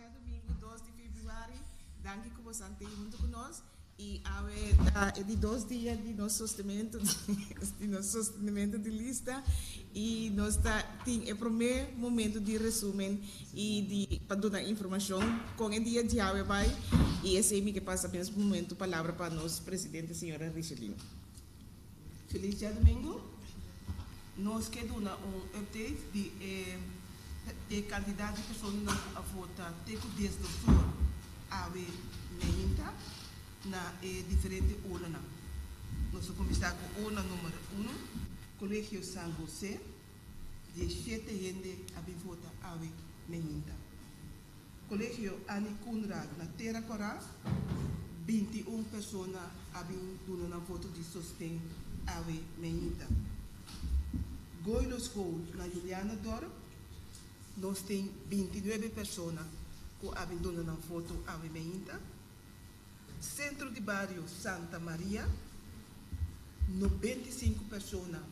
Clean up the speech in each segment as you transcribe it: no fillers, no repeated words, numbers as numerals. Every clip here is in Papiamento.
Djadumingu 2 di febrüari. Danki ku boso a tei huntu ku nos i awe ta e di dos dia di nos sostementu di nos sostenementu di lista i nos ta tin e promé momentu di resumen i di pa duna informashon kon e dia djawe bai i esei mi ke pasa mes momentu palabra pa nos presidente señora Richeline. Feliz djadumingu. Nos ke duna un update di e e kantidat di personanan ku a vota te ku diesdosor awe meinta na e diferente urnanan. Nos ta kuminsá ku urna numero uno, Kolegio San Jose, 17 hende a bin vota awe meinta. Kolegio Annie Coenraad na Tera Kòrá, 21 persona a bin duna nan voto di sosten awe meinta. Goilo School na Julianadorp, nos tin 29 persona ku a bin duna nan voto awe meinta. Sentro di Bario Santa Maria, 95 persona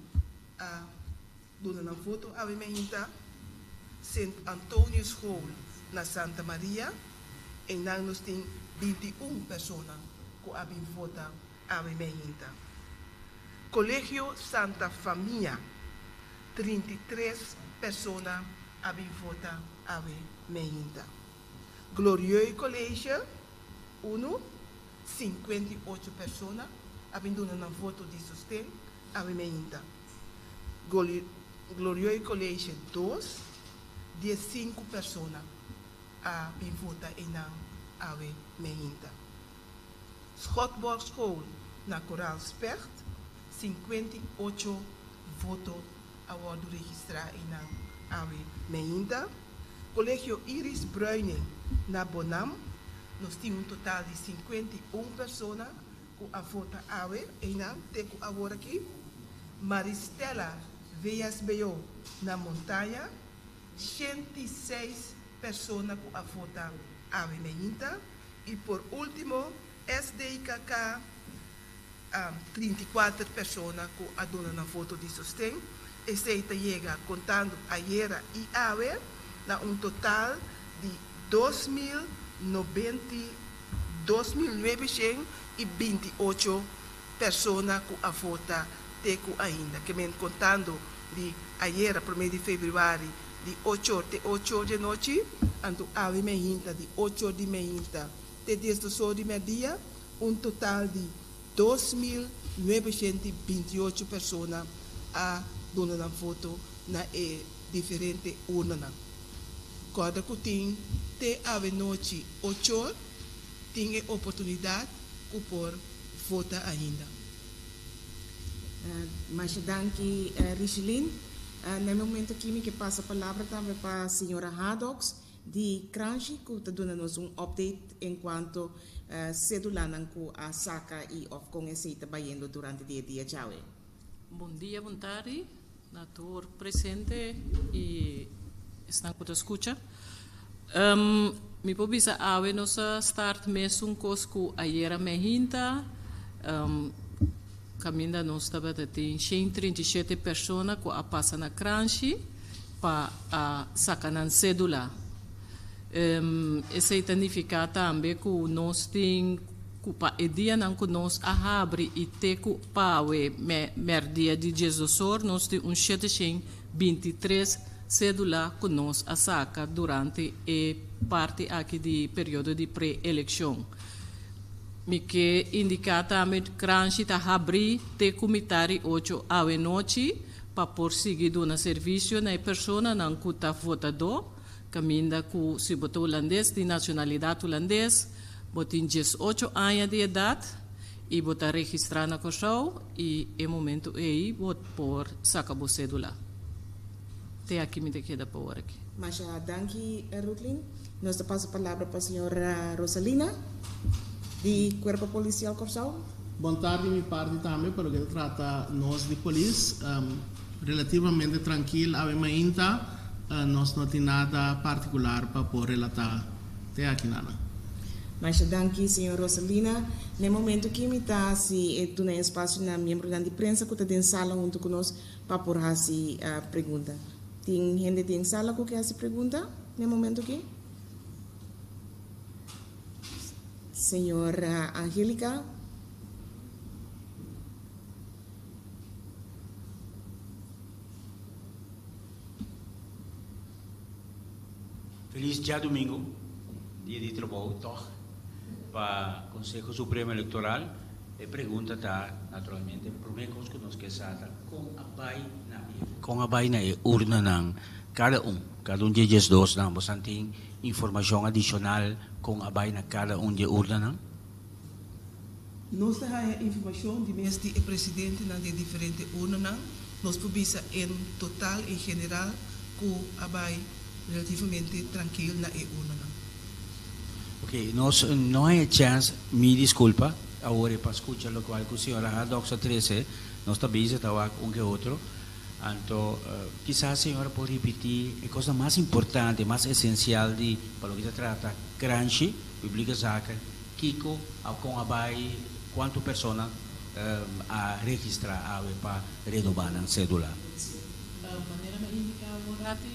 a duna nan voto awe meinta. Sint Antonius School na Santa Maria, einan nos tin 21 persona ku a bin vota awe meinta. Kolegio Santa Famia, 33 persona a bin vota awe meinta. Glorieux College, 1, 58 persona a bin duna nan voto di sosten awe meinta. Glorieux College 2, 15 persona a bin vota einan awe meinta. Schotborg School na Koraal Specht, 58 voto a wòrdu registrá einan awe meinta. Kolegio Iris Bruining na Bonam, nos tin un total di 51 persona ku a vota awe einan te ku awor aki. Maristella VSBO na Montaña, 106 persona ku a vota awe meinta. I por último SDKK, 34 persona ku a duna nan voto di sosten. Esei ta yega kontando ayera i awe na un total di 2928 persona ku a vota te ku ainda. Ke men kontando di ayera 1 di febrüari di 8 or te 8 or di anochi, anto awe meinta di 8 or di meinta te 12 or di mèrdia, un total di 2928 persona a duna nan voto na e diferente urnanan. Kòrda ku tin te awe nochi 8 or tin e oportunidat ku por vota ainda. Masha danki, Richeline. Na e momento aki mi ke pasa palabra tambe pa señora Hadoks di Kranshi ku ta duna nos un update en kuanto sedulanan ku a saka i òf kon esei ta bayendo durante di e dia djawe. Bon dia, bon tardi na tur presente i esnan ku ta skucha. Mi por bisa awe nos a start mesun kos ku ayera meinta, kaminda nos tabata tin 137 persona ku a pasa na Kranshi pa a saka nan sédula. Esei ta nifiká tambe ku nos tin ku pa e dianan ku nos a habri i te ku pawe mèrdia di 12 or nos tin un 723 sédula ku nos a saka durante e parti aki di periodo di pre-elekshon. Mi ke indiká tambe Kranshi ta habrí te ku mitar di 8 awe nochi pa por sigui duna servisio na e personanan ku ta votadó, kaminda ku si bo ta hulandes di nashonalidat hulandes, bo tin 18 aña di edat i bo ta registrá na Kòrsou i e momento ei bo por saka bo sédula. Te aki mi ta keda pa awor aki. Masha danki, Rutlin. Nos ta pasa palabra pa señora Rosalina di Kuerpo Polisial Kòrsou. Bon tardi mi parti tambe pa loke ta trata nos di polis. Relativamente trankil awe mainta, nos no tin nada partikular pa por relatá te aki nana. Masha danki, señor Rosalina. Na e momento aki mi ta hasi e duna espasio na miembronan di prensa ku ta den sala huntu ku nos pa por hasi pregunta. Tin hende den sala ku ke hasi pregunta na e momento aki? Señora Angelica. Felis djadumingu, dia di trabou tòg pa Konseho Supremo Elektoral. E pregunta ta naturalmente, promé kos ku nos ke sa ta kon a bai na e kon a bai na e urnanan kada un, kada un di e diesdosnan. Bosan tin informashon adishonal kon a bai na kada un di e urnanan? Nos ta haña informashon di mes di e presidentenan di e diferente urnanan. Nos por bisa en total, en general, ku a bai relativamente trankil na e urnanan. Ok, nos no haña chèns, mi diskulpa, awor e pa skucha lokual ku señora Haddox a trese, nos ta bizi ta wak un ke otro. Anto, kisas señora por ripití e kosnan mas importante, mas esensial di pa loke ta trata Kranshi, Publieke Zaken, kiko a kon a bai, kuantu persona a registrá awe pa renobá nan sédula. Manera mi a indiká awor rati,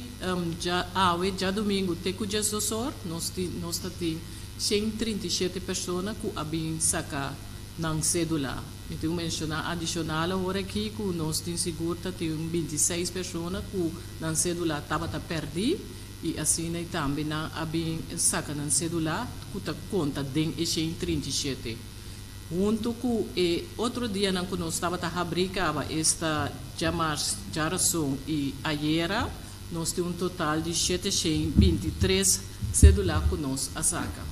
dja awe djadumingu te ku diesdosor nos tin nos ta tin 137 persona ku a bin saka nan sédula. Mi tin ku menshoná adishonal awor aki ku nos tin sigur ta tin un 26 persona ku nan sédula tabata pèrdí i asina i tambe nan a bin saka nan sédula ku ta konta den e 137. Huntu ku e otro dianan ku nos tabata habrí kaba, esta djamars, djarason i ayera, nos tin un total di 723 sédula ku nos a saka.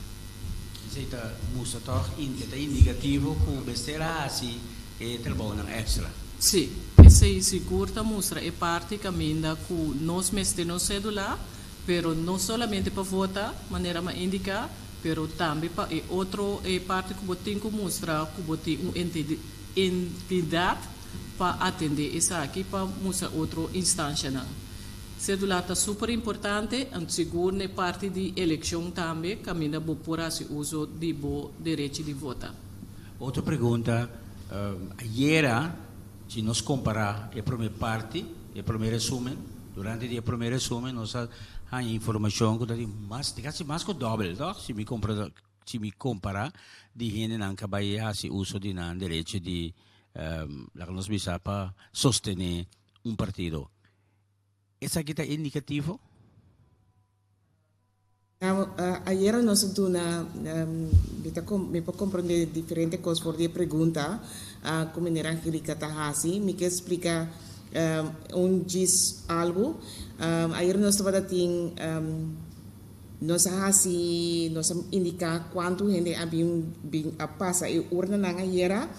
Esei ta mustra tòg e ta indikativo ku mester a hasi e trabounan èkstra. Sí, esei sigur ta mustra e parti kaminda ku nos mester nos sédula, pero no solamente pa vota, manera mi a indiká, pero tambe pa e otro e parti ku bo tin ku mustra ku bo tin un entidat pa atendé esaki pa mustra otro instanshanan. Sédula ta super importante, anto sigur na e parti di elekshon tambe kaminda bo por hasi uso di bo derechi di vota. Otro pregunta, ayera si nos kompará e promé parti, e promé resumen, durante di e promé resumen nos a haña informashon ku ta di mas, kasi mas ku dòbel, tòg? Si mi kompra, si mi kompará di hendenan ku a bai hasi uso di nan derecho di, laga nos bisa pa sostené un partido. Esaki ta indikativo? Ayera nos a duna, mi ta mi por comprende diferente cos for di e pregunta cu meneer Angelica ta haci. Mi ke splica un djis algo. Ayera nos tabata tin, nos a haci, nos a indica cuanto hende a bin bin a pasa e urnanan ayera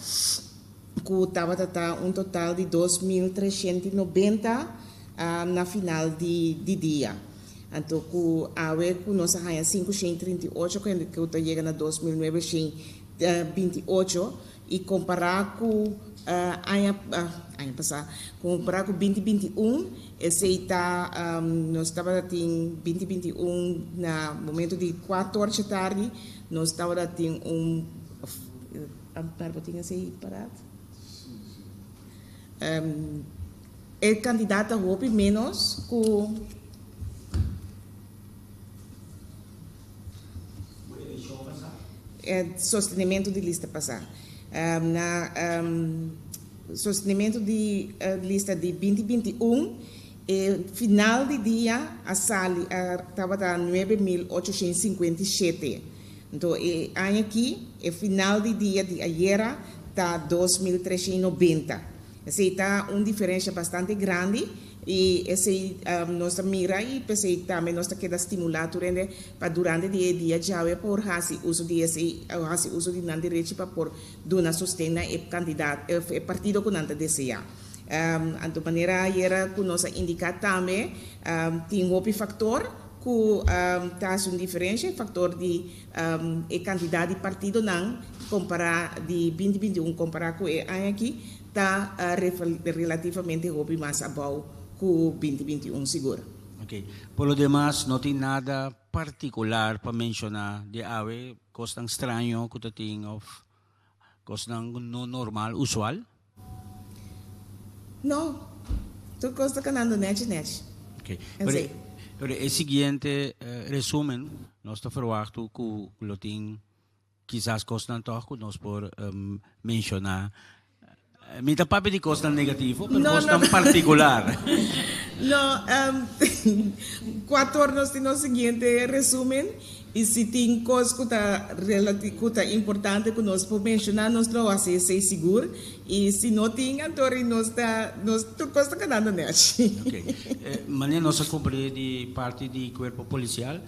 cu tabata ta un total di 2390 na final di di dia. Anto ku awe ku nos a haña 538 ku hende ku ta yega na 2928 i kompará ku aña aña pasá, kompará ku 2021 esei ta nos tabata tin 2021 na momento di kuater or djatardi nos tabata tin un Ampar bo tin esei parat? E kantidat ta hopi ménos ku. E sostenimentu di lista pasá. Na sostenimentu di lista di 2021, e final di dia a sali tabata 9857. Anto e aña aki, e final di dia di ayera ta 2390. Esei ta un diferensha bastante grandi i esei nos ta mira i p'esei tambe nos ta keda stimulá tur hende pa durante di e dia djawe por hasi uso di esei, hasi uso di nan derechi pa por duna sosten na e kandidat, e partido ku nan ta deseá. Anto manera ayera ku nos a indiká tambe tin hopi faktor ku ta hasi un diferensha, e faktor di e kantidat di partidonan kompará di 2021 kompará ku e aña aki ta relativamente hopi mas abou ku 2021 sigur. Ok. Por lo demas no tin nada partikular pa menshoná di awe, kosnan straño ku ta tin òf kosnan no normal, usual? No, tur kos ta kanando nechi nechi. Ok. Pero, pero e siguiente resumen nos ta verwachtu ku lo tin. Kisas kosnan tòg ku nos por menshoná. Mi ta papia di kosnan negativo, pero kosnan partikular. No, kuator nos tin nos siguiente resumen i si tin kos ku ta ku ta importante ku nos por menshoná nos lo hasi esei sigur i si no tin anto ri nos ta nos tur kos ta kanando nèchi. Oke. Manera nos a komprendé di parti di kuerpo polisial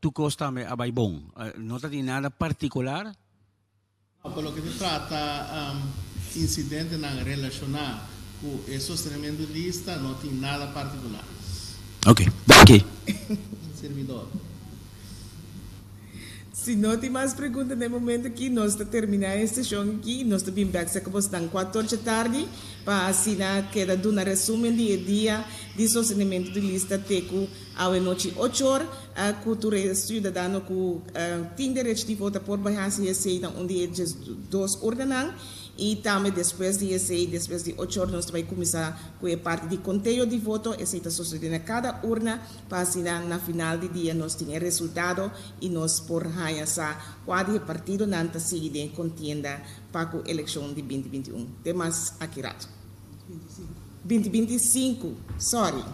Tur kos tambe a bai bon. No ta tin nada partikular. Pa loke ta trata insidentenan relashoná ku e sostenementu di lista no tin nada partikular. Ok, danki. Servidor. Si no tin mas pregunta na e momento aki, nos ta terminá e seshon aki i nos ta bin bèk serka bosnan kuator dje tardi pa asina keda duna resumen di e dia di sostenementu di lista te ku Awe nochi ochor ku tur e siudadano ku tin derecho di vota por bai hasi esei na un di e 12 urnanan i tambe despues di esei, despues di ochor nos ta bai kuminsá ku e parti di konteo di voto. Esei ta sosodé na kada urna pa asina na final di dia nos tin e resultado i nos por haña sa kua di e partidonan ta sigui den e kontienda pa ku elekshon di 2021. Te mas aki rato. 2025, sorry.